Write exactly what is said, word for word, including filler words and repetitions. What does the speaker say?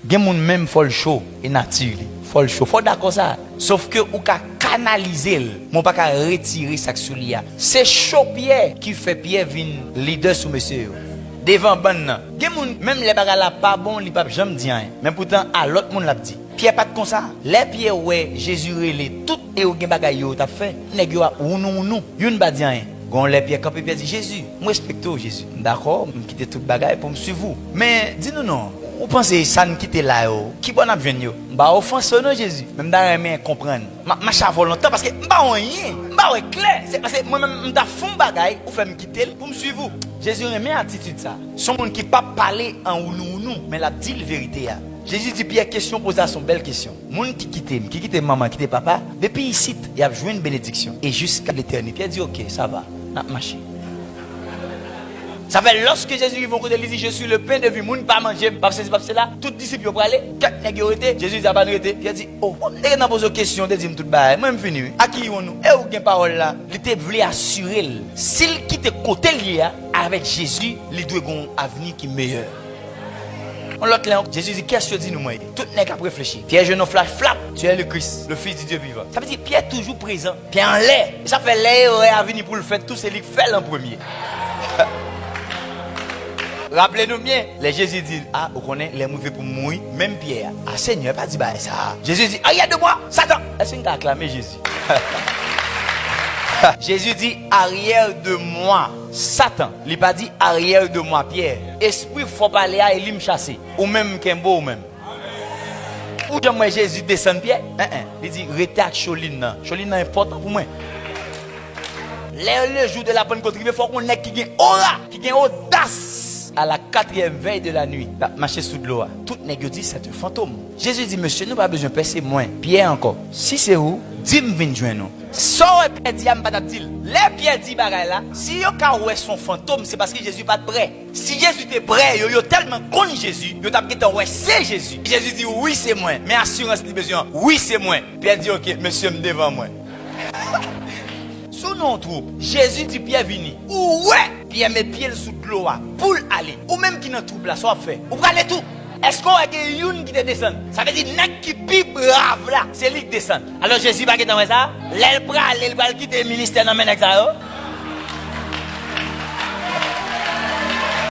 Gen moun menm fò l cho, e nati li. Fò l cho. Fò w dakò sa. Sof ke ou ka kanalize l, men w pa ka retire sa k sou li a. Se cho Pyè ki fè Pyè vin lidè sou mesye yo. Devan bann nan. Gen moun, menm lè bagay la pa bon, li p ap janm di anyen. Men poutan, a lòt moun l ap di. Pyè pa t konsa. Lè Pyè wè Jezi rele tout e yo gen bagay yo yo t ap fè, nèg yo ap wounou wounou. Youn pa di anyen. Gon lè Pyè kanpe, Pyè di, Jezi, m respekte w, Jezi. M dakò, m kite tout bagay pou m swiv ou. Men, di nou non, ou panse sa n kite la yo, kibò n ap jwenn yo? M pa ofanse w non, Jezi, men m ta renmen konprann. M ap mache avè w lontan paske m pa wè anyen. M pa wè klè. Se paske mwen menm, m ta fè yon bagay, ou fè m kite l pou m swiv ou. Jezi renmen atitid sa. Se yon moun ki p ap pale an wounou wounou, men l ap di l verite a. Jezi di Pyè, kesyon w poze a se yon bèl kesyon. Moun ki kite m, ki kite manman, kite papa, depi isit, y ap jwenn benediksyon. E jiska letènite. Pyè di, oke, sa va, n ap mache. Sa fè, lòske Jezi rive yon kote, li di, je suis le pain de vie, moun pa manje m, p ap sezi, p ap sela, tout disip yo prale, kèk nèg yo rete, Jezi di, a pa n rete. Pyè di, o, bon, m te gentan poze w kesyon, w te di m tout bagay, mwen m fini wi. A ki wonn ou? E ou gen pawòl la? Li te vle asire l, si l kite kote l ye a, avèk Jezi, li dwe gen yon avni ki meyè. Yon lòt lè, Jezi di, kiyès yo di nou mwen ye? Tout nèg ap reflechi. Pyè jwenn yon flash, flap, tu es le Christ, le Fils du Dieu vivant. Sa vle di, Pyè toujou prezan. Pyè anlè. E sa fè lè erè a vini pou l fèt tou, se li k fè l an premye. Raple nou byen, lè Jezi di, a, ou konnen, lè m rive pou m mouri, menm Pyè a, a, Senyè, pa di bagay sa a. Jezi di, arrière de moi, Satan! Èske n ka aklame Jezi? Jezi di, arrière de moi, Satan. Li pa di, arrière de moi, Pyè. Espri fò pale a, e li m chase. Ou menm, m kenbe w menm. Ou janm wè Jezi desann Pyè? En, en. Li di, rete ak cholin nan. Cholin nan enpòtan pou mwen. Lè le jou de la Pannkòt rive, fòk yon nèg ki gen ora, ki gen odas, à la quatrième veille de la nuit, l ap mache sou dlo a. Tout nèg yo di, c'est un fantôme. Jezi di, mesye, nou pa bezwen pèse mwen, Pyè ankò. Si se ou, di m vin jwenn ou. Sa w wè Pyè di a, m pa t ap di l. Lè Pyè di bagay la, si yo ka wè se yon fantom, se paske Jezi pa t prè. Si Jezi te prè, yo, yo tèlman konn Jezi, yo t ap gentan wè se Jezi. Jezi di, wi, se mwen. Men asirans li bezwen an, wi, se mwen. Pyè di, oke, mesye, m devan mwen. Si w nan yon twoup, Jezi di Pyè vini. Ou wè Pyè met pye l sou dlo a pou l ale. Ou menm ki nan twoup la, sa w ap fè? Ou prale tou. Èske w wè gen youn ki te desann? Sa vle di nèg ki pi brav la, se li k desann. Alò Jezi pa gentan wè sa? Lè l prale, l pral kite ministè nan men nèg sa yo?